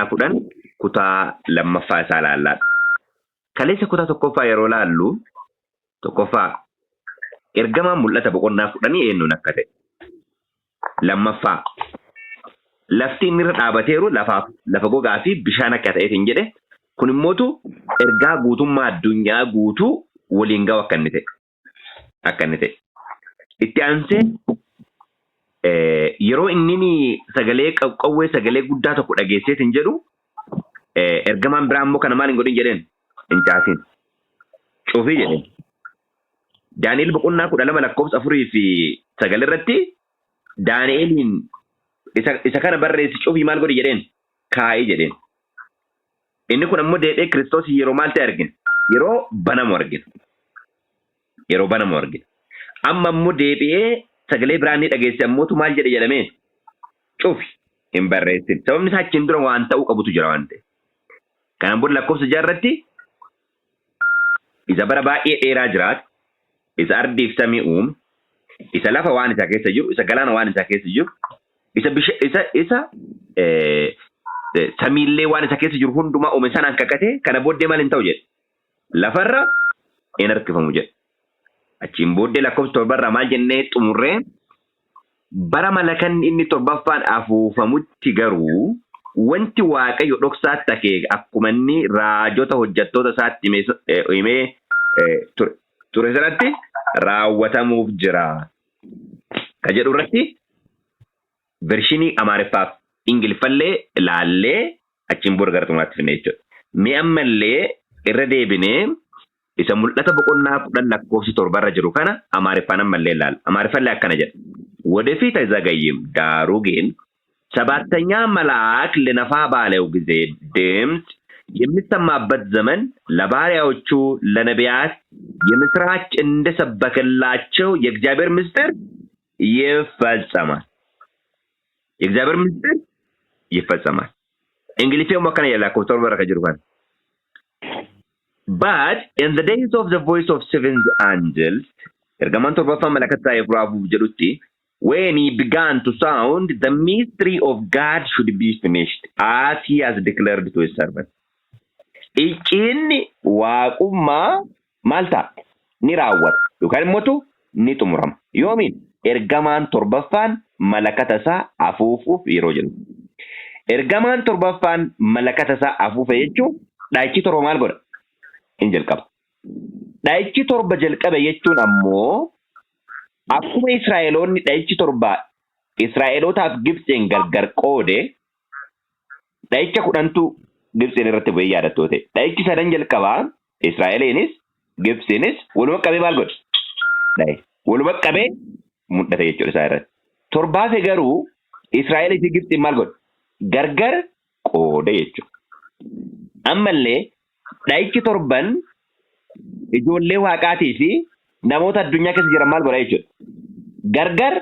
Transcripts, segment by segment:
boqonnaa 10 kutaa lammaffaa isaa ilaallaa. Kaleessa kutaa tokkoffaa yeroo laallu, tokkoffaa ergamaan mul'ata boqonnaa 10 eenyuun akka ta'e. Lammaffaa lafti inni irra dhaabateeru lafaaf lafa gogaa fi bishaan akka ta'eetiin jedhe, kun immootu ergaa guutummaa addunyaa guutuu waliin ga'u akka inni ta'e. Akka inni ta'e. Itti aansee yeroo inni sagalee qawwee sagalee guddaa tokko dhageesseetiin jedhu, ergamaan biraa immoo kana maal hin godhin jedheen, hin caasin, cufii jedheen. Daani'el boqonnaa 12 lakkoofsa 4 fi 9 irratti Daani'eliin isa kana barreessi, cufii, maal godhi jedheen, kaa'ii jedheen. Inni kun ammoo deebi'ee Kiristoos yeroo maal ta'e argina? Yeroo banamu argina. Yeroo banamu argina. Amma ammoo deebi'ee sagalee biraa inni dhageesse ammootu maal jedhe jedhamee, cufi, hin barreessin. Sababni isaa achiin dura waan ta'uu qabutu jira waan ta'eef. Kanaan booda lakkoofsa 6 irratti isa bara baay'ee dheeraa jiraatu, isa ardiif samii uume, isa lafa waan isaa keessa jiru, isa galaana waan isaa keessa jiru, isa bisha isa isa samiillee waan isa keessa jiru hundumaa uume sanaan kakatee, kana booddee maal hin ta'u jedhe? Lafarra hin harkifamu jedhe. Achiin booddee lakkoofsa 7rraa maal jennee xumurree? Bara malakanni inni torbaffaan afuufamutti garuu wanti Waaqayyo dhoksaatti akeeke akkuma inni raajota hojjettoota isaatti himee ture sanatti raawwatamuuf jira. Ka jedhu irratti vershinii Amaariffaaf Ingiliffallee laallee achiin booda gara xumuraatti finne jechuudha. Mee ammallee irra deebinee isa mul'ata boqonnaa 10 lakkoofsi 7rra jiru kana Amaariffaan ammallee ilaalla. Amaariffallee akkana jedha. ወደፊት አይዘገይም፣ ዳሩ ግን ሰባተኛ መልአክ ሊነፋ ባለው ጊዜ ድምፅ የሚሰማበት ዘመን ለባሪያዎቹ ለነቢያት የምስራች እንደሰበከላቸው የእግዚአብሔር ምስጢር ይፈጸማል። የእግዚአብሔር ምስጢር ይፈጸማል። Ingiliffii akkana jedha lakkoofsa 7rra kan jiru kana. But in the days of the voice of seventh angels, ergamaan torbaffaan malakata yeroo afuuf jedhutti, when he began to sound, the mystery of God should be finished, as he has declared to his servant. Icciinni waaqummaa maal ta'a? Ni raawwata. Yookaan immoo ni xumurama. Yoomiin? Ergamaan torbaffaan malakata isaa afuufuuf yeroo jedhu. Ergamaan torbaffaan malakata isaa afuufe jechuun dhaayichi 7 maal godha? Hin jalqaba. Dhaayichi 7 jalqabe jechuun ammoo akkuma Israa'eloonni dhaayichi 7 Israa'elootaaf Gibxiin gargar qoode, dhayicha 10tu Gibxiin irratti bu'ee yaadattoo ta'e. Dhayichi sadan jalqabaa Israa'eliinis Gibxiinis waluma qabee maal godhe? Dhaye. Waluma qabee mul'ate jechuudha isaa irratti. Torbaafe garuu Israa'elii fi Gibxiin maal godhe? Gargar qoode jechuudha. Ammallee dhayichi torban ijoollee waaqaatii fi namoota addunyaa keessa jiran maal godha jechuudha? Gargar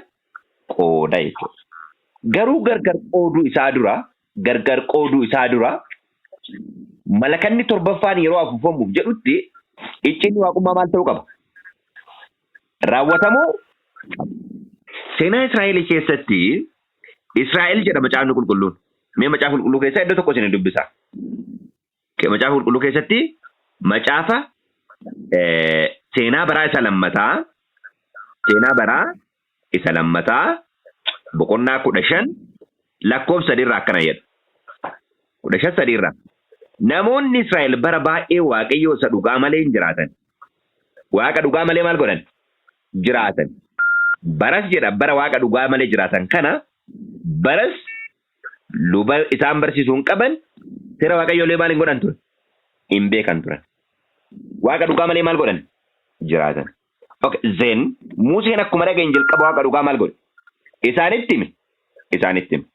qooda jechuudha. Garuu gargar qooduu isaa dura malakanni torbaffaan yeroo afuufamuuf jedhutti icciinni waaqummaa maal ta'uu qaba? Raawwatamuu qaba. Seenaa Israa'el keessatti Israa'el jedha Macaafni Qulqulluun. Mee Macaafa Qulqulluu keessaa iddoo tokko isin dubbisa. Macaafa Qulqulluu keessatti macaafa Seenaa Baraa Isa Lammataa boqonnaa 15 lakkoofsa 3rraa akkana jedha. 15 3rraa. Namoonni Israa'el bara baay'ee Waaqayyoo isa dhugaa malee hin jiraatan. Waaqa dhugaa malee maal godhan? Jiraatan. Baras jedha, bara Waaqa dhugaa malee jiraatan kana baras luba isaan barsiisuu hin qaban, seera Waaqayyoolee maal hin godhan ture? Hin beekan turan. Waaqa dhugaa malee maal godhan? Jiraatan. Okay, then Museen akkuma dhaga'een jalqaba Waaqa dhugaa maal godhe? Isaanitti hime. Isaanitti hime.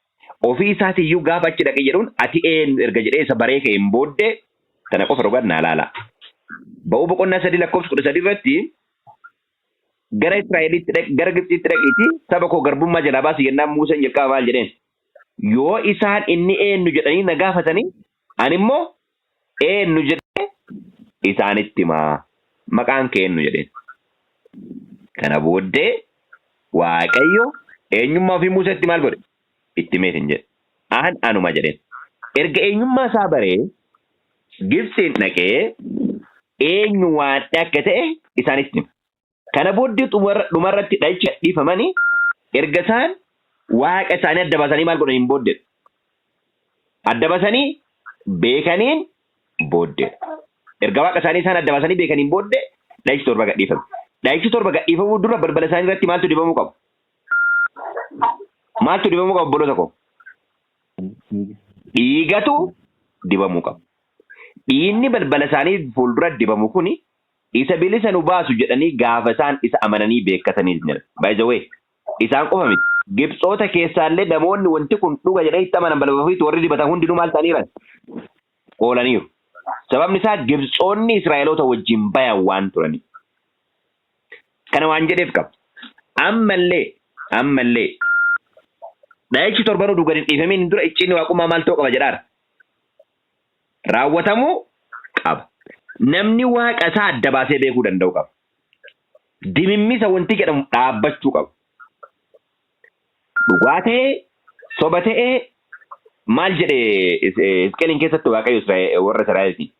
Ofii isaatiiyyuu gaafa achi dhaqee jedhuun, ati eenyu erga jedhee isa baree ka'een booddee tana qofa dhugaa naa laala. Ba'uu boqonnaa 3 lakkoofsa 13 irratti gara Israa'elitti dhaqi, gara Gibxiitti dhaqiitii saba koo garbummaa jalaa baasi jennaan, Museen jalqaba maal jedheen? Yoo isaan inni eenyu jedhanii na gaafatanii, ani immoo eenyu jedhee isaanitti himaa? Maqaan kee eenyu jedheen. Kana booddee Waaqayyo eenyummaa ofii Museetti maal godhe? Itti himeetiin jedhe. An anuma jedheen. Erga eenyummaa isaa baree Gibxiin dhaqee eenyu Waaqni akka ta'e isaanitti hima. Kana booddee dhumarratti dha'ichi gadhiifamanii erga isaan Waaqa isaanii adda baasanii maal godhaniin booddeedha. Adda baasanii beekaniin booddeedha. Erga Waaqa isaanii isaan adda baasanii beekaniin booddee dha'ichi torba gadhiifame. Dha'ichi torba gadhiifamuu dura balbala isaanii irratti maaltu dibamuu qaba? Maaltu dibamuu qaba, obboloota koo? Dhiigatu dibamuu qaba. Dhiigni balbala isaanii fuuldura dibamu kuni isa bilisa nu baasu jedhanii gaafa isaan isa amananii beekatanii jira. By the way, isaan qofa miti. Gibxoota keessaallee namoonni wanti kun dhuga jedhanii itti amanan balbala ofiitti warri dibatan hundinuu maal ta'aniiran? Oolaniiru. Sababni isaa Gibxoonni Israa'eloota wajjin bayan waan turaniif. Kana waan jedheef qaba. Ammallee dha'ichi torbanuu dhugan hin dhiifamiin dura icciinni waaqummaa maal ta'uu qaba jedhaara? Raawwatamuu qaba. Namni Waaqa isaa adda baasee beekuu danda'u qaba. Dimimmisa wanti jedhamu dhaabbachuu qaba. Dhugaa ta'ee, soba ta'ee, maal jedhe Hisqeeliin keessatti Waaqayyo warra Israa'eliiti?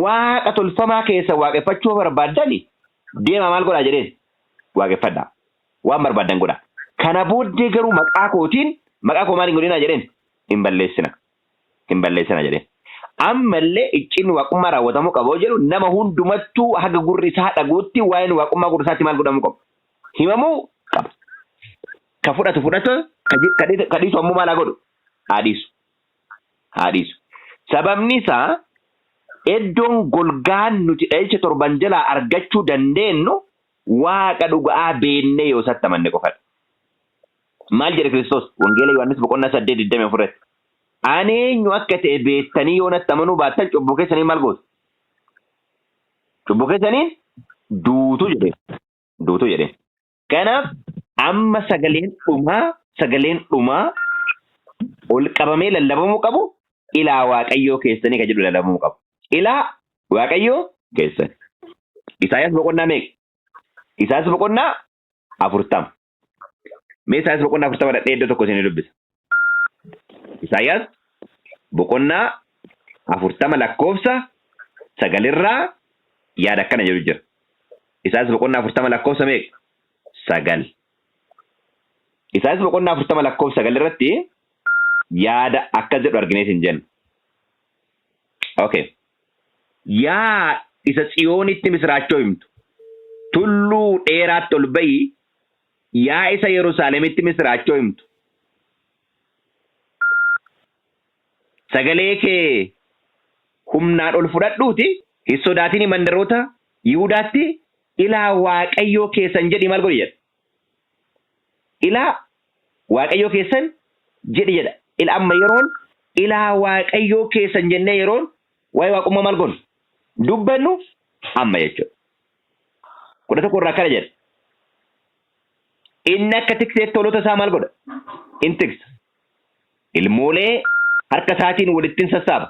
"Waaqa tolfamaa keessa waaqeffachuu barbaaddani deemaa, maal godhaa?" jedheen. "Waaqeffadhaa. Waan barbaaddan godhaa. Kana booddee garuu maqaa kootiin, maqaa koo maal hin godhinaa?" jedheen. "Hin balleessina. Hin balleessina" jedheen. Ammallee icciinni waaqummaa raawwatamuu qaba jedhu, nama hundumattuu haga gurri isaa dhaguutti waa'een waaqummaa gurra isaatti maal godhamuu qabu? Himamuu qaba. Ka fudhatu fudhatu, ka dhiisu ammoo maal haa godhu? Haa dhiisu. Haa dhiisu. Sababni isaa iddoon golgaan nuti dha'icha torban jalaa argachuu dandeenyu Waaqa dhugaa beennee yoo isatti amanne qofadha. Maal jedhe Kiristoos? Wangeela Yohaannis boqonnaa 8:24 irratti. "Ani eenyu akka ta'e beektanii yoo natti amanuu baattan cubbuu keessanii maal gootu? Cubbuu keessaniin duutu" jedhe. "Duutu" jedhe. Kanaaf amma sagaleen dhumaa ol qabamee lallabamuu qabu "ilaa Waaqayyoo keessanii" kan jedhu lallabamuu qabu. Ilaa Waaqayyoo keessan. Isaayyaas boqonnaa meeqa? Isaayyaas boqonnaa 40. Mee Isaayyaas boqonnaa 40 dhadhee iddoo tokko isinii dubbisa. Isaayyaas boqonnaa 40 lakkoofsa 9rraa yaada akkana jedhu jira. Isaayyaas boqonnaa 40 lakkoofsa meeqa? 9. Isaayyaas boqonnaa 40 lakkoofsa 9 irratti yaada akkas jedhu arginees hin jennu. Okay. "Yaa isa Tsiyoonitti misiraachoo himtu, tulluu dheeraatti ol ba'i, yaa isa Yerusaalemitti misiraachoo himtu. Sagalee kee humnaan ol fudhadhuuti, hin sodaatin, mandaroota Yihudaatti 'Ilaa Waaqayyoo keessan' jedhi maal godhi" jedha. "Ilaa Waaqayyoo keessan jedhi" jedha. Ila amma yeroon "ilaa Waaqayyoo keessan" jennee yeroon waa'ee waaqummaa maal goonu? Dubbannu amma jechuudha. 11 irraa akkana jedha. "Inni akka tikseetti hoolota isaa maal godha? In tiksa. Ilmoolee harka isaatiin walitti hin sassaaba.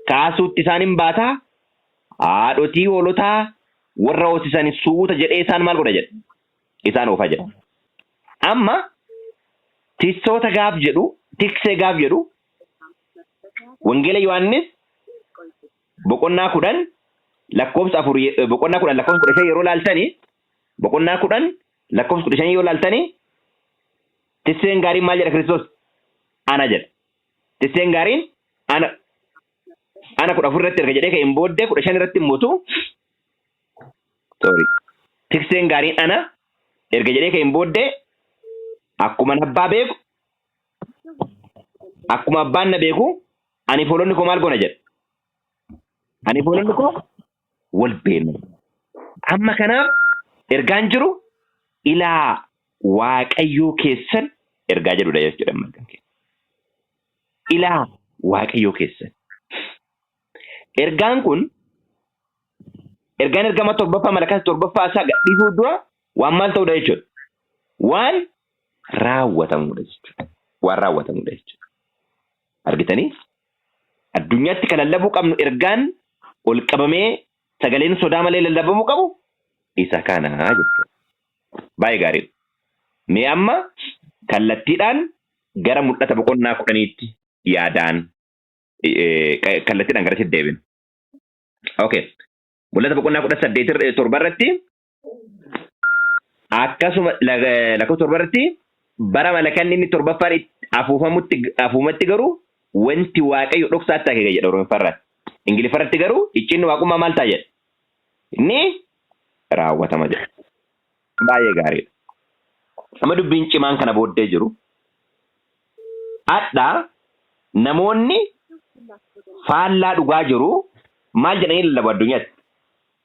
Kaasuutti isaan hin baataa. Haadhotii hoolotaa warra hoosisan suuta jedhee isaan maal godha?" jedha. "Isaan oofa" jedha. Amma tissoota gaaf jedhu, tiksee gaaf jedhu, Wangeela Yohaannis boqonnaa 10 lakkoofsa 4, boqonnaa 10 lakkoofsa 15 yeroo laaltanii, boqonnaa 10 lakkoofsa 15 yoo laaltanii, "Tikseen gaariin" maal jedha Kiristoos? "Ana" jedha. "Tikseen gaariin ana." Ana 14 irratti erga jedhee ka'een booddee 15 irratti immoo, sorry, "Tikseen gaariin ana" erga jedhee ka'een booddee, "Akkuma abbaa beeku, akkuma abbaan na beeku, ani hoolonni koo maal goona?" jedha. "Ani hoolonni koo wal beekna." Amma kanaaf ergaan jiru "ilaa Waaqayyoo keessan" ergaa jedhudha jechuudha margan keenya. Ilaa Waaqayyoo keessan. Ergaan kun ergaan ergama torbaffaa malakata torbaffaa isaa gadhiisuu dura waan maal ta'udha jechuudha? Waan raawwatamudha jechuudha. Waan raawwatamudha jechuudha. Argitanii? Addunyaatti kan lallabuu qabnu, ergaan ol qabamee sagaleen sodaa malee lallabamuu qabu isa kana jechuudha. Baay'ee gaariidha. Mee amma kallattiidhaan gara Mul'ata boqonnaa 10tti Yaadaan kallattiidhaan garasitti deebina. Okay. Mul'ata boqonnaa 18 torba irratti, akkasuma lakkoofsa 7 irratti, bara malakanni inni torbaffaan afuufamutti afuumatti garuu wanti Waaqayyo dhoksaatti akeeka jedha Oromiffaarratti. Ingiliffaarratti garuu icciinni waaqummaa maal ta'a jedha? Inni raawwatama jedha. Baay'ee gaariidha. Amma dubbiin cimaan kana booddee jiru. Hadha namoonni faallaa dhugaa jiru maal jedhanii lallabu addunyaatti?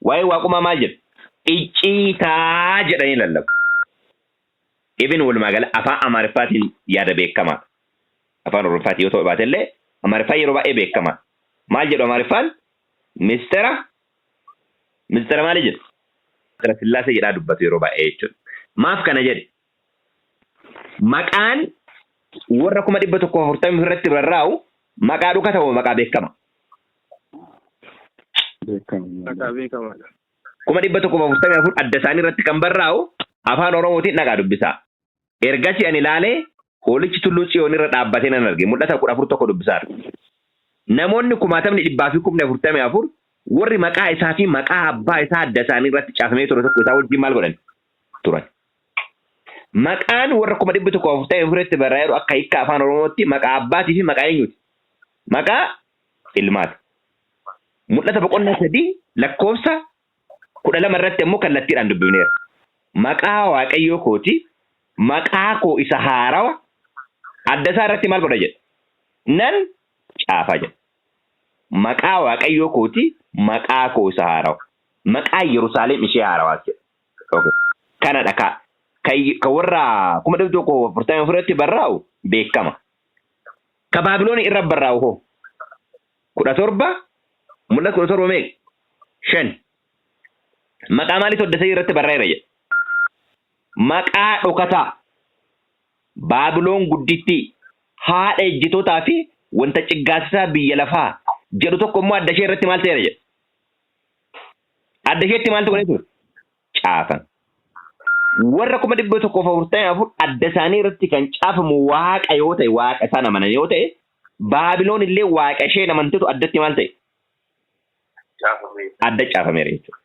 Waa'ee waaqummaa maal jedhu? Icciitaa jedhanii lallabu. Ibin walumaa gala afaan Amaariffaatiin yaada beekamaadha. Afaan Oromoffaatiin yoo ta'u baate illee Amaariffaan yeroo baay'ee beekamaadha. Maal jedhu Amaariffaan? Mistera mistera maali jedhu? Mistera Sillaasee jedhaa dubbatu yeroo baay'ee jechuudha. Maaf kana jedhe? Maqaan warra 144,000 irratti barraa'u maqaa dhokata moo maqaa beekama? Maqaa beekamaadha. 144,000 adda isaanii irratti kan barraa'u afaan Oromootiin dhaqaa dubbisaa. Ergasii ani ilaalee hoolichi tulluu Tsiyoon irra dhaabbatee nan arge. Mul'ata 14:1 dubbisaadha. Namoonni kumaatamni dhibbaa fi kumni 44 warri maqaa isaa fi maqaa abbaa isaa adda isaanii irratti caafamee ture tokko isaa wajjin maal godhan turan. Maqaan warra 144,000tti barraa'eeru akka hiikka afaan Oromootti maqaa abbaatii fi maqaa eenyuti? Maqaa ilmaati. Mul'ata boqonnaa 3 lakkoofsa 12 irratti ammoo kallattiidhaan dubbifneera. Maqaa Waaqayyoo kooti, maqaa koo isa haarawa adda isaa irratti maal godha jedha? Nan caafa jedha. Maqaa Waaqayyoo kooti, maqaa koo isa haarawa. Maqaa Yerusaalem ishee haarawaas jedha. Okay. Kanadha ka kan warra 144,000 irratti barraa'u beekama. Ka Baabiloonii irra barraa'u hoo? 17, Mul'ata 17 meeqa? 5. Maqaa maaliitu adda sadii irratti barraa'eera jedha? Maqaa dhokataa Baabiloon guddittii, haadha ejjitootaa fi wanta ciggaasisaa biyya lafaa jedhu tokko immoo adda ishee irratti maal ta'eera jedha? Adda isheetti maaltu godhee ture? Caafame. Warra 144,000 adda isaanii irratti kan caafamu waaqa yoo ta'e, waaqa isaan amanan yoo ta'e, Baabiloon illee waaqa isheen amantetu addatti maal ta'e? Caafame. Adda caafameera jechuudha.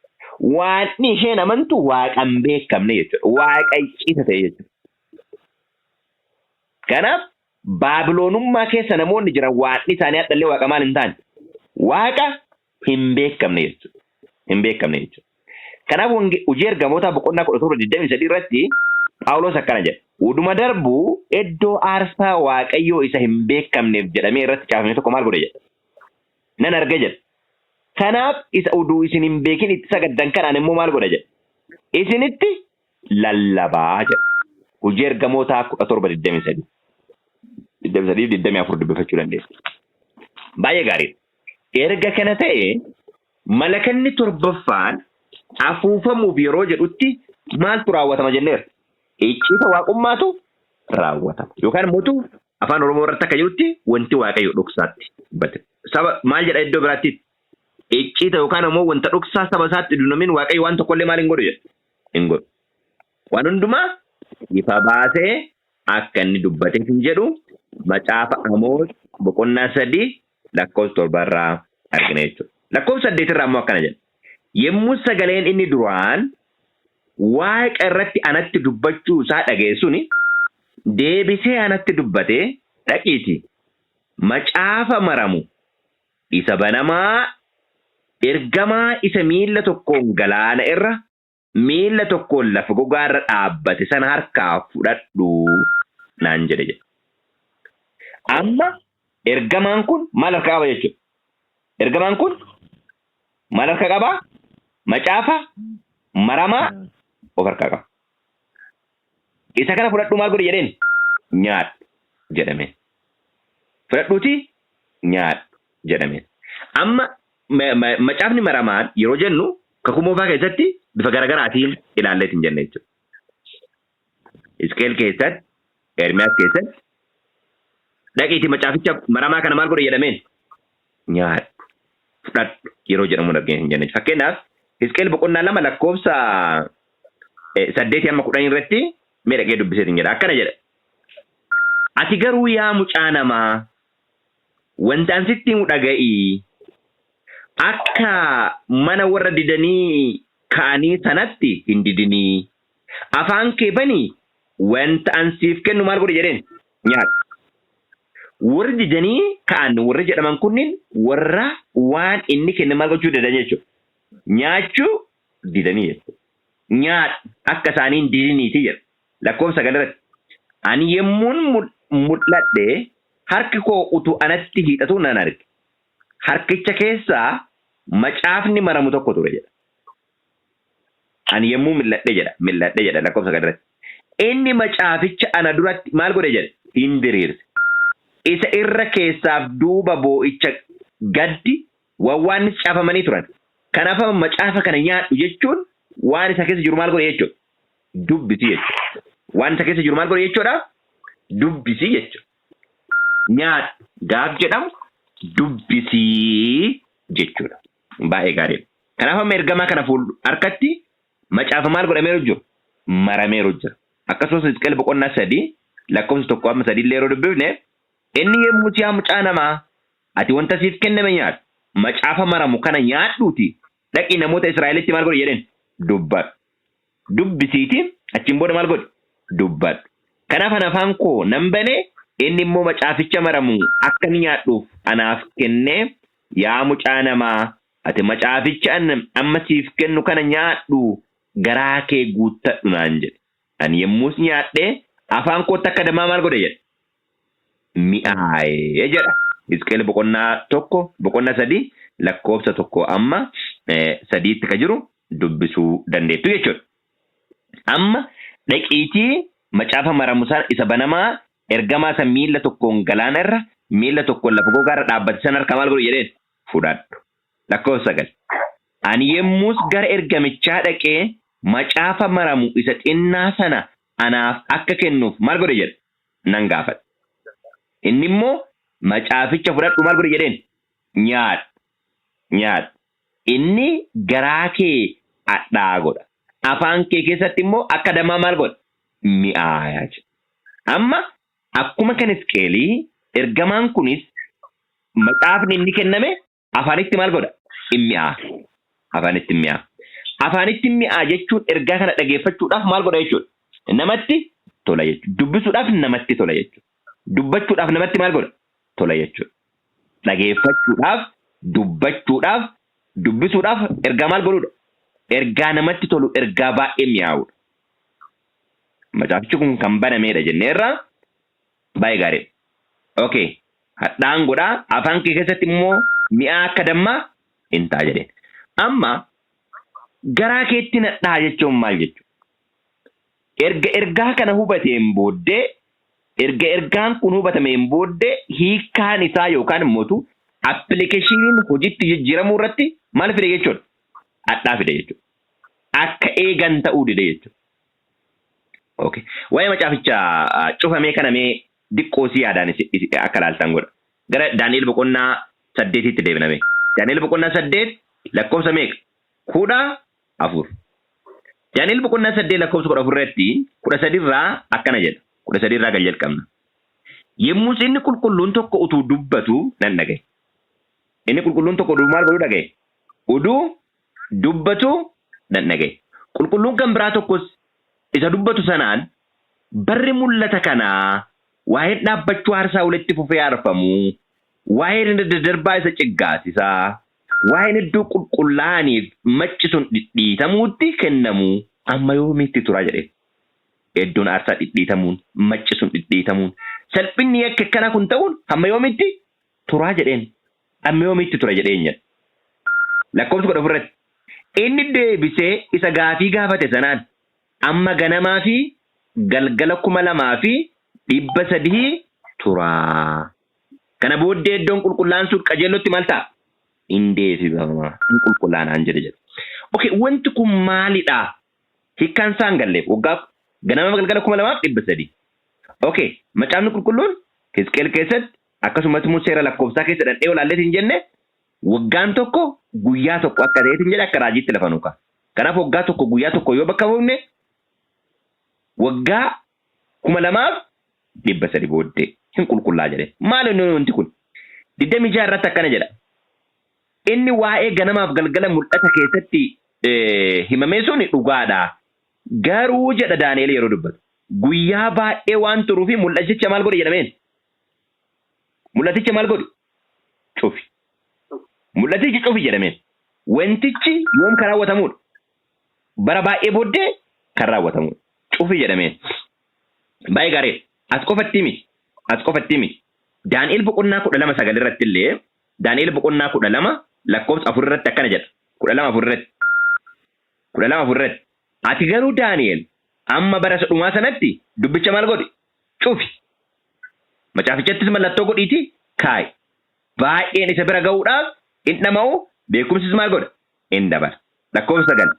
Waaqni isheen amantu waaqa hin beekamne jechuudha. Waaqa icciita ta'e jechuudha. Kanaaf Baabiloonummaa keessa namoonni jiran waaqni isaanii hadhallee waaqa maal hin taane? Waaqa hin beekamne jechuudha. Hin beekamne jechuudha. Kanaaf Hojii Ergamootaa boqonnaa 17:23 irratti Phaawulos akkana jedha. Uduma darbu iddoo aarsaa Waaqayyoo isa hin beekamneef jedhamee irratti caafame tokko maal godhe jedha? Nan arge jedha. Kanaaf isa uduu isin hin beekin itti sagaddan kanaan immoo maal godha jedha? Isinitti lallabaa jedha. Hojii Ergamootaa 17:23. 23 fi 24 dubbifachuu dandeessu. Baay'ee gaariidha. Erga kana ta'e malakanni torbaffaan afuufamuuf yeroo jedhutti maaltu raawwatama jenneera? Icciita waaqummaatu raawwatama. Yookaan immoo afaan Oromoo irratti akka jirutti wanti Waaqayyo dhoksaatti dubbate. Saba maal jedha iddoo biraatti? Icciita yookaan immoo wanta dhoksaa saba isaatti dunamin Waaqayyo waan tokkollee maal hin godhu jedha? Hin godhu. Waan hundumaa ifa baasee akka inni dubbateef hin jedhu macaafa Amoos boqonnaa 3 lakkoofsa 7 irraa argina jechuudha. Lakkoofsa 8 irraa immoo akkana jedha. Yommuu sagaleen inni duraan waaqa irratti anatti dubbachuu isaa dhaga'e suni deebisee anatti dubbate, dhaqiitii macaafa maramu isa banamaa ergamaa isa miilla tokkoon galaana irra miilla tokkoon lafa gogaa irra dhaabbate sana harkaa fudhadhu naan jedhe jedha. Amma ergamaan kun maal harkaa qaba jechuudha? Ergamaan kun maal harka qaba? Macaafa maramaa of harkaa qaba. Isa kana fudhadhu maal godhi jedheen? Nyaadhu jedhameen. Fudhadhuutii nyaadhu jedhameen. Amma macaafni maramaan yeroo jennu kakuu moofaa keessatti bifa garagaraatiin ilaalleet hin jenne jechuudha. Hisqeel keessatti, Ermiyaas keessatti dhaqiitii macaaficha maramaa kana maal godhi jedhameen? Nyaadhu, fudhadhu yeroo jedhamuun argina hin jenne. Fakkeenyaaf Hisqeel boqonnaa 2 lakkoofsa 8 hamma 10 irratti mee dhaqee dubbiseetiin jedha. Akkana jedha. Ati garuu yaa mucaa namaa, Wanta an sitti himu dhaga'i. Akka mana warra didanii ka'anii sanatti hin didinii. Afaan kee banii wanta an siif kennu maal godhi jedheen? Nyaadhu. Warri didanii ka'an warri jedhaman kunniin warra waan inni kenne maal gochuu didan jechuudha. Nyaachuu didanii jechuudha. Nyaadhu akka isaanii hin didiniiti jedha. Lakkoofsa 9 irratti. Ani yemmuun mul'adhe harki koo utuu anatti hiixatuu nan arge. Harkicha keessaa macaafni maramu tokko ture jedha. Ani yemmuu mil'adhe jedha. Mil'adhe jedha lakkoofsa 9 irratti. Inni macaaficha ana duratti maal godhe jedhe? Hin diriirse. Isa irra keessaaf duuba boo'icha gaddi wawwaannis caafamanii turan. Kanaaf amma macaafa kana nyaadhu jechuun waan isa keessa jiru maal godhe jechuudha? Dubbisi jechuudha. Waan isa keessa jiru maal godhe jechuudha? Dubbisi jechuudha. Nyaadhu gaaf jedhamu dubbisii jechuudha. Baay'ee gaariidha. Kanaaf amma ergamaa kana fuul harkatti macaafa maal godhameeru jiru? Marameeru jira. Akkasumas Hisqi'eel boqonnaa 3 lakkoofsa 1 amma 3 illee yeroo dubbifne inni yommuu yaa mucaa namaa ati wanta siif kenname nyaadhu. Macaafa maramu kana nyaadhuuti dhaqii namoota Israa'elitti maal godhi jedheen? Dubbadhu. Dubbisiiti achiin booda maal godhi? Dubbadhu. Kanaaf ani afaan koo nan bane, inni immoo macaaficha maramu akka inni nyaadhuuf anaaf kennee, yaa mucaa namaa, ati macaaficha ani amma siif kennu kana nyaadhu, garaa kee guuttadhu naan jedhe. Ani yommus nyaadhee afaan kootti akka dammaa maal godhe jedhe? Mi'aaye jedha. Hisqi'eel boqonnaa 1, boqonnaa 3 lakkoofsa 1 amma 3tti ka jiru dubbisuu dandeettu jechuudha. Amma dhaqiitii macaafa maramu sana isa banamaa ergamaa isa miilla tokkoon galaana irra miilla tokkoon lafa gogaa irra dhaabbate sana harkaa maal godhu jedheen? Fudhadhu. Lakkoofsa 9. Ani yommus gara ergamichaa dhaqee macaafa maramu isa xinnaa sana anaaf akka kennuuf maal godhe jedhe? Nan gaafadhe. Inni immoo macaaficha fudhadhu maal godhe jedheen? Nyaadhu. Nyaadhu. Inni garaa kee hadhaa'aa godha. Afaan kee keessatti immoo akka dammaa maal godha? Mi'aaya jedha. Amma akkuma kan Hisqeelii ergamaan kunis macaafni inni kenname afaanitti maal godha? In mi'aa. Afaanitti in mi'aa. Afaanitti in mi'aa jechuun ergaa kana dhageeffachuudhaaf maal godha jechuudha? Namatti tola jechuudha. Dubbisuudhaaf namatti tola jechuudha. Dubbachuudhaaf namatti maal godha? Tola jechuudha. Dhageeffachuudhaaf, dubbachuudhaaf, dubbisuudhaaf ergaa maal godhuudha? Ergaa namatti tolu, ergaa baay'ee mi'aawudha. Macaafichi kun kan banameedha jenneerra. Baay'ee gaariidha. Okay. Hadhaan godhaa afaan kee keessatti immoo mi'aa akka dammaa in ta'a jedheen. Amma garaa keetti nadhaa jechuun maal jechuudha? Erga ergaa kana hubateen booddee, erga ergaan kun hubatameen booddee hiikkaan isaa yookaan immoo appilikeeshiniin hojiitti jijjiiramuu irratti maal fide jechuudha? Hadhaa fide jechuudha. Akka eegan ta'uu dide jechuudha. Okay. Waa'ee macaaficha cufamee kana mee diqqoo si yaadaan akka laaltan godha. Gara Daani'el boqonnaa 8tti deebina mee. Daani'el boqonnaa 8 lakkoofsa meeqa? 14. Daani'el boqonnaa 8 lakkoofsa 14 irratti 13 irraa akkana jedha. 13 irraa gad jalqabna. Yommus inni qulqulluun tokko utuu dubbatu nan dhaga'e. Inni qulqulluun tokko utuu maal godhuu dhaga'e? Utuu dubbatu nan dhaga'e. Qulqulluun kan biraa tokkos isa dubbatu sanaan barri mul'ata kanaa waa'een dhaabbachuu aarsaa walitti fufee aarfamuu, waa'een irra daddarbaa isa ciggaasisaa, waa'een iddoo qulqullaa'aniif macci sun dhidhiitamuutti kennamuu amma yoomiitti tura jedheen. Iddoon aarsaa dhidhiitamuun, macci sun dhidhiitamuun, salphinni yakki akkanaa kun ta'uun hamma yoomiitti turaa jedheen. Amma yoomiitti tura jedheen jedha. Lakkoofsa 14 irratti. Inni deebisee isa gaafii gaafate sanaan amma ganamaa fi galgala 2300 turaa. Kana booddee iddoon qulqullaa'aan sun qajeellotti maal ta'a? In deebifama, in qulqullaa'anaan jedhe jedha. Okay, wanti kun maalidha? Hiikkaan isaa hin galleef. Waggaa ganama galgala 2300. Okay, macaafni qulqulluun Hisqeel keessatti akkasumas immoo seera lakkoofsaa keessa dhandhee olaalleet hin jenne waggaan tokko guyyaa tokko akka ta'eet hin jedhe akka raajiitti lafa nuu ka'a. Kanaaf waggaa tokko guyyaa tokko yoo bakka buufne waggaa 2300 booddee hin qulqullaa jedhe. Maal inni wanti kun? 26 irratti akkana jedha. Inni waa'ee ganamaaf galgala mul'ata keessatti himamee sun dhugaadha. Garuu jedha Daani'el yeroo dubbatu, guyyaa baay'ee waan turuufi mul'aticha maal godhe jedhameen? Mul'aticha maal godhu? Cufi. Mul'atichi cufi jedhameen. Wantichi yoom kan raawwatamudha? Bara baay'ee booddee kan raawwatamudha. Cufi jedhameen. Baay'ee gaariidha. As qofatti miti. As qofatti miti. Daani'el boqonnaa 12:9 irratti illee, Daani'el boqonnaa 12 lakkoofsa 4 irratti akkana jedha. 12:4 irratti. 12:4 irratti. Ati garuu Daani'el amma bara isa dhumaa sanatti dubbicha maal godhi? Cufi. Macaafichattis mallattoo godhiiti kaa'i. Baay'een isa bira ga'uudhaaf in dhama'u, beekumsis maal godha? In dabala. Lakkoofsa 9.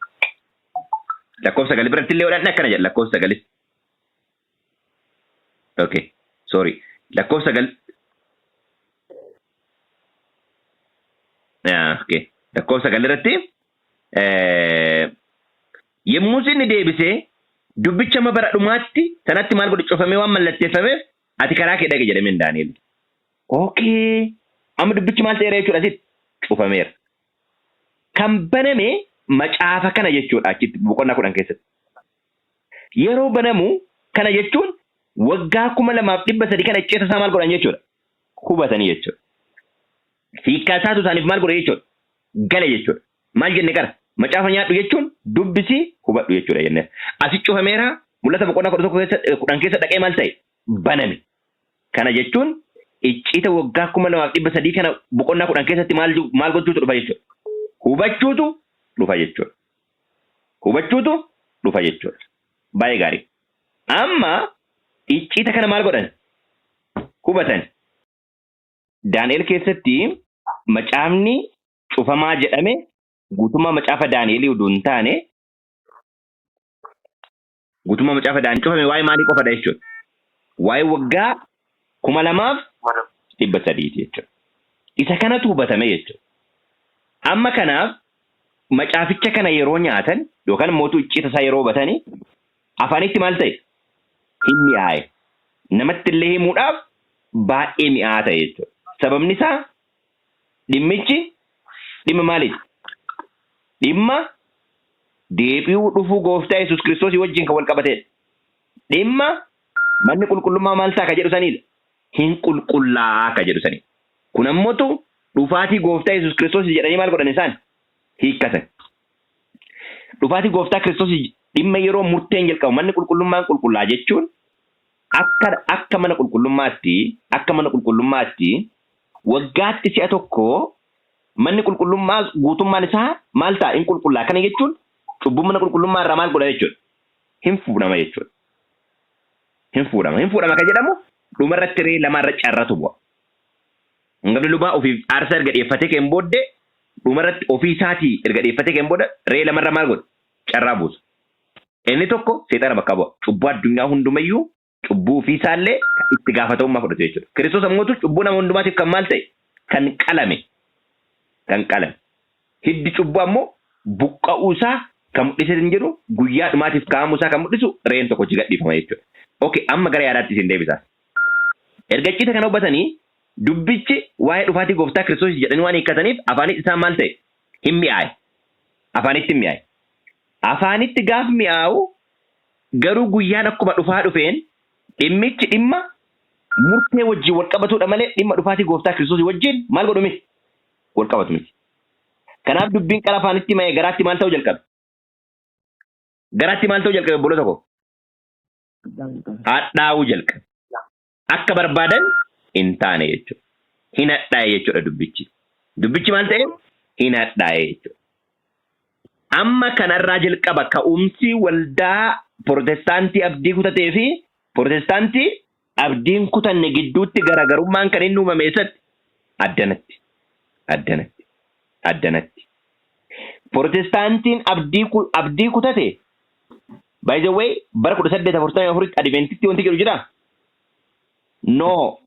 Lakkoofsa 9 biratti illee godhanne akkana jedha lakkoofsa 9s. Okay. Sorry. Lakkoofsa 9. Okay. Lakkoofsa 9 irratti yommuu inni deebisee dubbicha amma bara dhumaatti sanatti maal godhe, cufamee waan mallatteeffameef ati karaa kee dhaqi jedhameen Daani'el. Okay. Amma dubbichi maal ta'eera jechuudha asitti? Cufameera. Kan baname macaafa kana jechuudha achitti boqonnaa 10 keessatti. Yeroo banamu kana jechuun waggaa 2300 kana icciita isaa maal godhan jechuudha? Hubatanii jechuudha. Hiikkaa isaatu isaaniif maal godhe jechuudha? Gale jechuudha. Maal jenne qara? Macaafa nyaadhu jechuun dubbisii hubadhu jechuudha jenne. Asi cufameera, mul'ata boqonnaa 11 keessa, 10 keessa dhaqee maal ta'e? Baname. Kana jechuun icciita waggaa 2300 kana boqonnaa 10 keessatti maal maal gochuutu dhufa jechuudha? Hubachuutu dhufa jechuudha. Hubachuutu dhufa jechuudha. Baay'ee gaarii. Amma icciita kana maal godhan? Hubatan. Daani'el keessatti macaafni cufamaa jedhame guutummaa macaafa Daani'elii utuu hin taane, guutummaa macaafa Daani'el cufame waa'ee maalii qofadha jechuudha? Waa'ee waggaa 2300ti jechuudha. Isa kanatu hubatame jechuudha. Amma kanaaf macaaficha kana yeroo nyaatan yookaan mootuu icciita isaa yeroo hubatanii afaanitti maal ta'e? Hin mi'aaye. Namatti illee himuudhaaf baay'ee mi'aa ta'e jechuudha. Sababni isaa dhimmichi dhimma maaliiti? Dhimma deebi'uu dhufuu gooftaa Yesuus Kiristoosii wajjin kan wal qabatedha. Dhimma manni qulqullummaa maal ta'a ka jedhu sanidha. Hin qulqullaa'aa ka jedhu sanidha. Kun ammotu dhufaatii gooftaa Yesuus Kiristoos jedhanii maal godhan isaan? Hiikkatan. Dhufaatii gooftaa Kiristoos dhimma yeroo murteen jalqabu manni qulqullummaan qulqullaa jechuun akka mana qulqullummaatti waggaatti si'a tokko manni qulqullummaa guutummaan isaa maal ta'a? Hin qulqullaa. Kana jechuun cubbuu mana qulqullummaa irraa maal godha jechuudha? Hin fuudhama jechuudha. Hin fuudhama. Hin fuudhama kan jedhamu dhumarratti re'ee lamaarra carratu bu'a. Hangafni lubaa ofiif aarsaa erga dhiyeeffatee ka'een booddee, dhumarratti ofii isaatii erga dhiyeeffatee ka'een booda re'ee lamarra maal godha? Carraa buusa. Inni tokko seexana bakka bu'a. Cubbuu addunyaa hundumayyuu, cubbuu ofii isaallee itti gaafatamummaa fudhatu jechuudha. Kiristoos ammoo cubbuu nama hundumaatiif kan maal ta'e? Kan qalame. Kan qalame. Hiddi cubbuu ammoo buqqa'uu isaa kan mul'isee hin jedhu, guyyaa dhumaatiif kaa'amuu isaa kan mul'isu re'een tokko gadhiifama jechuudha. Okay, amma gara yaadaatti isin deebisaa. Erga icciita kana hubatanii dubbichi waa'ee dhufaatii gooftaa Kiristoos jedhanii waan hiikkataniif afaanitti isaan maal ta'e? Hin mi'aaye. Afaanitti hin mi'aaye. Afaanitti gaaf mi'aawu garuu guyyaan akkuma dhufaa dhufeen dhimmichi dhimma murtee wajjin wal qabatudha malee dhimma dhufaatii gooftaa Kiristoos wajjin maal godhu miti? Wal qabatu miti. Kanaaf dubbiin qara afaanitti ma'ee garaatti maal ta'uu jalqabe? Garaatti maal ta'uu jalqabe, obboloota koo? Hadhaa'uu jalqabe. Akka barbaadan hin taane jechuudha. Hin hadhaa'e jechuudha dubbichi. Dubbichi maal ta'e? Hin hadhaa'e jechuudha. Amma kanarraa jalqaba ka'umsi waldaa Protestaantii abdii kutatee fi Protestaantii abdiin kutanne gidduutti garaagarummaan kan inni uumame eessatti? Addanatti. Addanatti. Addanatti. Protestaantiin abdii kutate, by the way, bara 1844tti Adventistii wanti jedhu jiraa? No.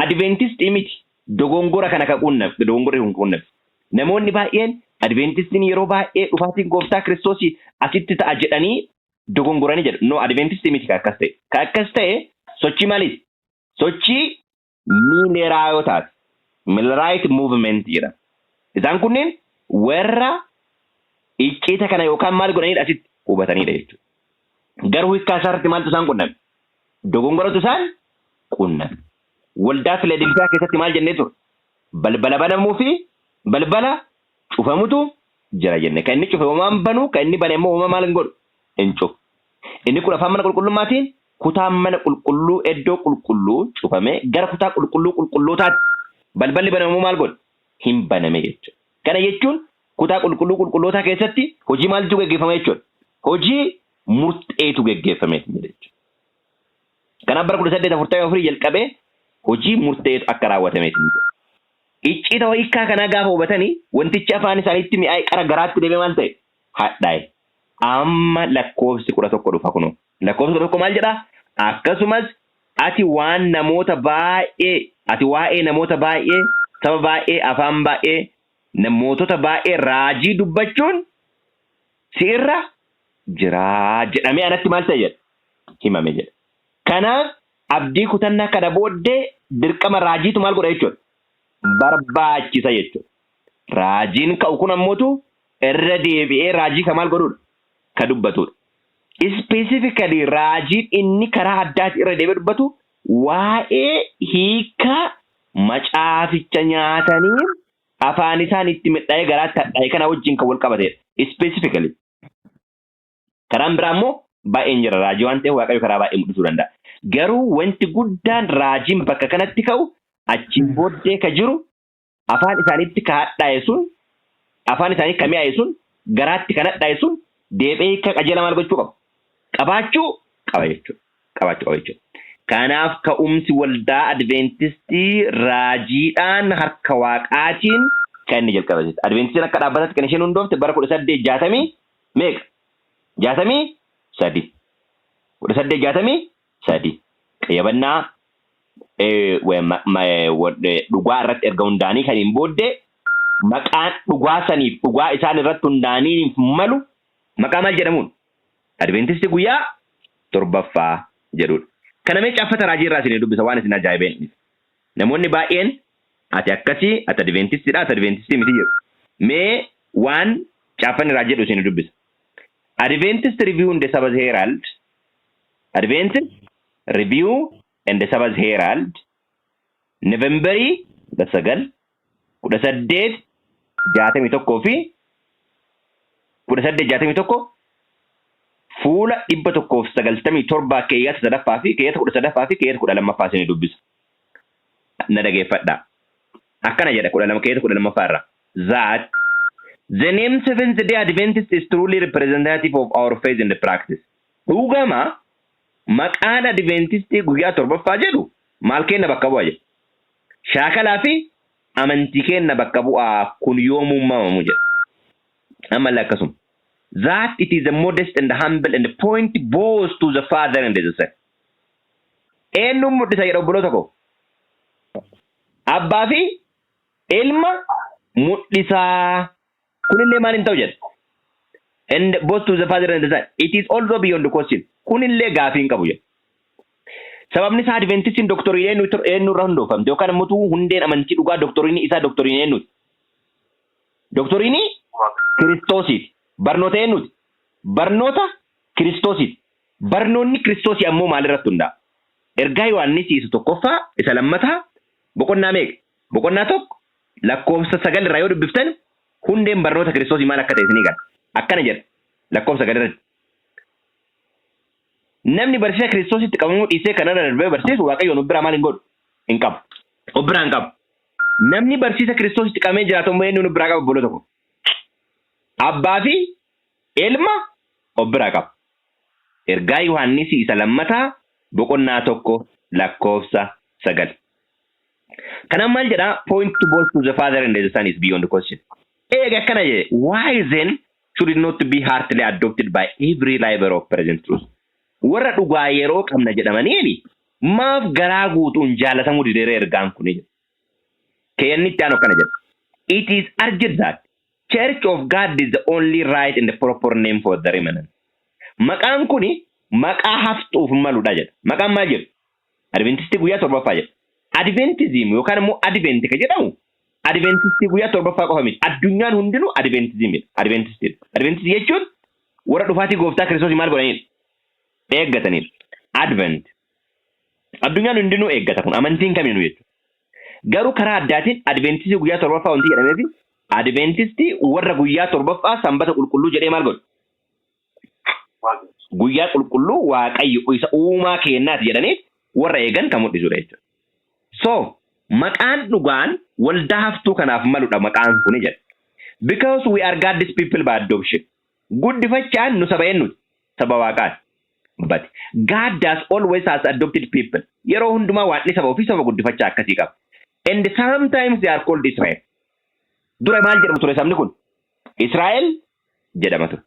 Adventistii miti. Dogongora kana kan quunname. Dogongorri kun quunname. Namoonni baay'een Adventistiin yeroo baay'ee dhufaatiin gooftaa Kiristoosii asitti ta'a jedhanii dogongoranii jedhu. No, Adventistii miti kan akkas ta'e. Kan akkas ta'e sochii maaliiti? Sochii Miileraayotaati. Millerite Movement jedhama. Isaan kunneen warra icciita kana yookaan maal godhanidha, asitti hubatanidha jechuudha. Garuu hiikkaa isaarratti maaltu isaan qunname? Dogongoratu isaan qunname. Waldaa Filadelfiyaa keessatti maal jennee ture? Balbala banamuu fi balbala cufamutu jira jenne. Kan inni cufe homaan banu, kan inni bane immoo homaa maal hin godhu? Hin cufu. Inni kun afaan mana qulqullummaatiin kutaan mana qulqulluu iddoo qulqulluu cufamee gara kutaa qulqulluu qulqullootaatti balballi banamuu maal godhu? Hin baname jechuudha. Kana jechuun kutaa qulqulluu qulqullootaa keessatti hojii maaltu geggeeffama jechuudha? Hojii murteetu geggeeffame jechuudha. Kanaaf bara 1844 jalqabee hojii murteetu akka raawwatameeti. Icciita hiikkaa kanaa gaafa hubatanii, wantichi afaan isaaniitti mi'aa'e qara garaatti deemee maal ta'e? Hadhaa'e. Amma lakkoofsi 11 dhufa kunoo. Lakkoofsi 11 maal jedhaa? Akkasumas ati waan namoota baay'ee, ati waa'ee namoota baay'ee, saba baay'ee, afaan baay'ee, mootota baay'ee raajii dubbachuun si irra jiraa jedhamee anatti maal ta'e jedha? Himame jedha. Kanaaf abdii kutannaa kana booddee dirqama raajiitu maal godha jechuudha? Barbaachisa jechuudha. Raajiin ka'u kun ammootu irra deebi'ee raajii ka maal godhudha? Ka dubbatudha. Specifically raajiin inni karaa addaati irra deebi'ee dubbatu waa'ee hiikaa macaaficha nyaatanii afaan isaan itti midhaa'ee garaatti hadhaa'e kana wajjin kan wal qabatedha. Specifically. Karaan biraa immoo baay'een jira, raajii waan ta'eef Waaqayyo karaa baay'ee mul'isuu danda'a. Garuu wanti guddaan raajiin bakka kanatti ka'u achiin booddee ka jiru afaan isaaniitti ka hadhaa'e sun, afaan isaanii ka mi'aaye sun, garaatti kan hadhaa'e sun deebi'ee hiika qajeela maal gochuu qaba? Qabaachuu qaba jechuudha. Qabaachuu qaba jechuudha. Kanaaf ka'umsi waldaa Adventistii raajiidhaan harka Waaqaatiin kan inni jalqabe jechuudha. Adventistiin akka dhaabbataatti kan isheen hundoofte bara 1860 meeqa? 63. 1863. Qayyabannaa dhugaa irratti erga hundaanii kan hin booddee maqaan dhugaa saniif dhugaa isaan irratti hundaanii malu maqaa maal jedhamuun? Adventistii guyyaa torbaffaa jedhudha. Kana mee caaffata raajii irraa isinii dubbisa, waan isin ajaa'ibeen. Namoonni baay'een ati akkasii, ati Adventistiidha, ati Adventistii miti jedhu. Mee waan caaffanni raajii jedhu isinii dubbisa. Adventist Review and the Sabbath Herald, Adventist Review and the Sabbath Herald, Novemberii 19, 1861 fi 1861, fuula 197, keeyyata sadaffaa fi keeyyata 13ffaa fi keeyyata 12ffaa isinii dubbisa. Na dhageeffadhaa. Akkana jedha 12, keeyyata 12ffaa irraa. That the name Seventh Day Adventist is truly representative of our faith and practice. Dhugama maqaan Adventistii guyyaa torbaffaa jedhu maal kenna bakka bu'a jedha? Shaakalaa fi amantii kenna bakka bu'aa, kun yoomuu uumamu jedha. Ammallee akkasuma. That it is a modest and humble and point both to the Father and the Son. Eenyuun mul'isa jedha, obboloota koo? Abbaa fi ilma mul'isaa. Kunillee maal hin ta'u jedha? And both to the Father and the Son. It is also beyond the question. Kunillee gaafii hin qabu jedha. Sababni isaa Adventistiin doctrine eenyu irra hundoofamte, yookaan immoo hundeen amantii dhugaa doctrine isaa doctrine eenyuti? Doctrine Kiristoosiiti. Barnoota eenyuti? Barnoota Kiristoosiiti. Barnoonni Kiristoosii ammoo maalirratti hundaa'a? Ergaa Yohaannis isa tokkoffaa, isa lammataa, boqonnaa meeqa? Boqonnaa 1 lakkoofsa 9 irraa yoo dubbiftan hundeen barnoota Kiristoosii maal akka ta'e isinii gala. Akkana jedha lakkoofsa 9 irratti. Namni barsiisa Kiristoositti qabamuu dhiisee kanarra darbee barsiisu Waaqayyoon of biraa maal hin godhu? Hin qabu. Of biraa hin qabu. Namni barsiisa Kiristoositti qabamee jiraatu immoo eenyuun of biraa qaba, obboloota koo? Abbaa fi ilma of biraa qaba. Ergaa Yohaannis isa lammataa boqonnaa 1 lakkoofsa 9. Kanaaf maal jedhaa? Point to both to the Father and the Son is beyond the question. Eega akkana jedhe, why then should it not be heartily adopted by every lover of present truth? Warra dhugaa yeroo qabna jedhamaniini maaf garaa guutuun jaalatamuu dideera ergaan kuni jedha. Keeyyanni itti aanu akkana jedha. It is urged that Church of God is the only right and the proper name for the remnant. Maqaan kuni maqaa haftuuf maludha jedha. Maqaan maal jedhu? Adventistii guyyaa torbaffaa jedha. Adventism yookaan immoo Advent kan jedhamu Adventistii guyyaa torbaffaa qofa miti. Addunyaan hundinuu Adventismidha. Adventistiidha. Adventistii jechuun warra dhufaatii gooftaa Kiristoos maal godhanidha? Eeggatanidha. Advent. Addunyaan hundinuu eeggata, kun amantiin kamiinuu jechuudha. Garuu karaa addaatiin Adventistii guyyaa torbaffaa wanti jedhameef Adventistii warra guyyaa torbaffaa sanbata qulqulluu jedhee maal godhu? Guyyaa qulqulluu Waaqayyo isa uumaa kennaati jedhanii warra eegan kan mul'isudha jechuudha. So maqaan dhugaan waldaa haftuu kanaaf maludha maqaan kuni jedha. Because we are God's people by adoption. Guddifachaan nu saba eenyuti? Saba Waaqaati. But God does always has adopted people. Yeroo hundumaa Waaqni saba ofii saba guddifachaa akkasii qaba. And sometimes they are called Israel. Dura maal jedhamu ture sabni kun? Israa'el jedhama ture.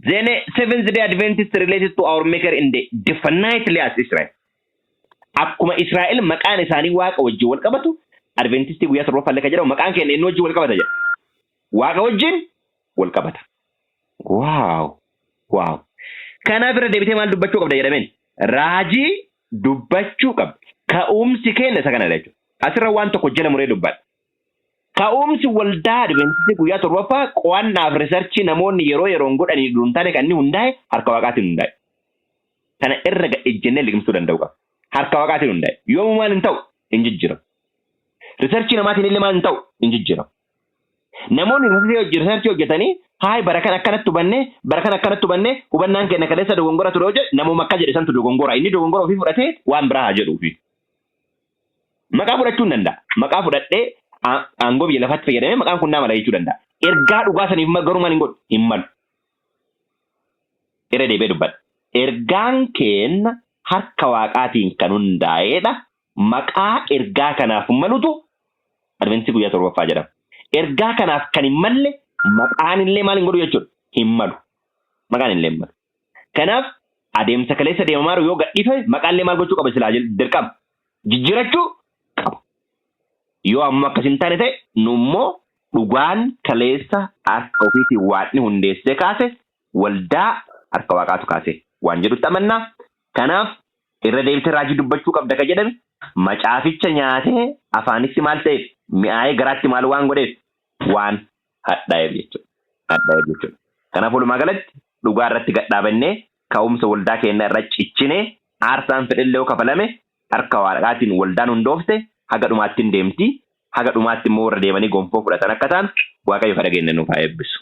Then Seventh Day Adventist related to our maker in the definitely as Israel. Akkuma Israa'el maqaan isaanii Waaqa wajjin wal qabatu, Adventistii guyyaa torbaffaa illee kan jedhamu maqaan keenya inni wajjin wal qabata jedha. Waaqa wajjin wal qabata. Wow! Wow! Kanaaf irra deebitee maal dubbachuu qabda jedhameen? Raajii dubbachuu qabda. Ka'umsi keenya isa kanadha jechuudha. Asirra waan tokko jala muree dubbadha. Ka'umsi waldaa Adventistii guyyaa torbaffaa qo'annaaf research namoonni yeroo yeroon godhanii hin taane, kan inni hundaa'e harka Waaqaatiin hundaa'e. Kana irra ejjennee liqimsuu danda'u qaba. Harka Waaqaatiin hundaa'e. Yoomuu maal hin ta'u? Hin jijjiiramu. Research namaatiin illee maal hin ta'u? Hin jijjiiramu. Namoonni research hojjetanii, haay, bara kan akkanatti hubannee, bara kan akkanatti hubannee, hubannaan keenya kaleessa dogongora ture hojjedhe, namuma akka jedhe santu dogongora. Inni dogongora ofii fudhatee waan biraa haa jedhuufi. Maqaa fudhachuu hin danda'a. Maqaa fudhadhee aangoo biyya lafaatti fayyadamee maqaan kun naa mala jechuu danda'a. Ergaa dhugaa saniif garuu maal hin godhu? Hin malu. Irra deebi'ee dubbadha. Ergaan keenya harka Waaqaatiin kan hundaa'edha. Maqaa ergaa kanaaf malutu Adventistii guyyaa torbaffaa jedhama. Ergaa kanaaf kan hin malle maqaan illee maal hin godhu jechuudha? Hin malu. Maqaan illee hin malu. Kanaaf adeemsa kaleessa deemamaa jiru yoo gadhiifame, maqaan illee maal gochuu qaba silaa? Dirqama. Jijjiirachuu qaba. Yoo ammoo akkas hin taane ta'e, nu immoo dhugaan kaleessa harka ofiitiin Waaqni hundeessee kaase, waldaa harka Waaqaatu kaase waan jedhutti amannaa. Kanaaf irra deebitee raajii dubbachuu qabda ka jedhame, macaaficha nyaatee afaanitti maal ta'eef, mi'aayee garaatti maal waan godheef, waan hadhaa'eef jechuudha. Hadhaa'eef jechuudha. Kanaaf walumaa galatti dhugaa irratti gadhaabannee, ka'umsa waldaa keenya irra ciccinee, aarsaan fedhellee yoo kafalame, harka Waaqaatiin waldaan hundoofte haga dhumaatti hin deemti. Haga dhumaatti immoo warra deemanii gonfoo fudhatan akka ta'an Waaqayyo kadha keenya nuuf haa eebbisu.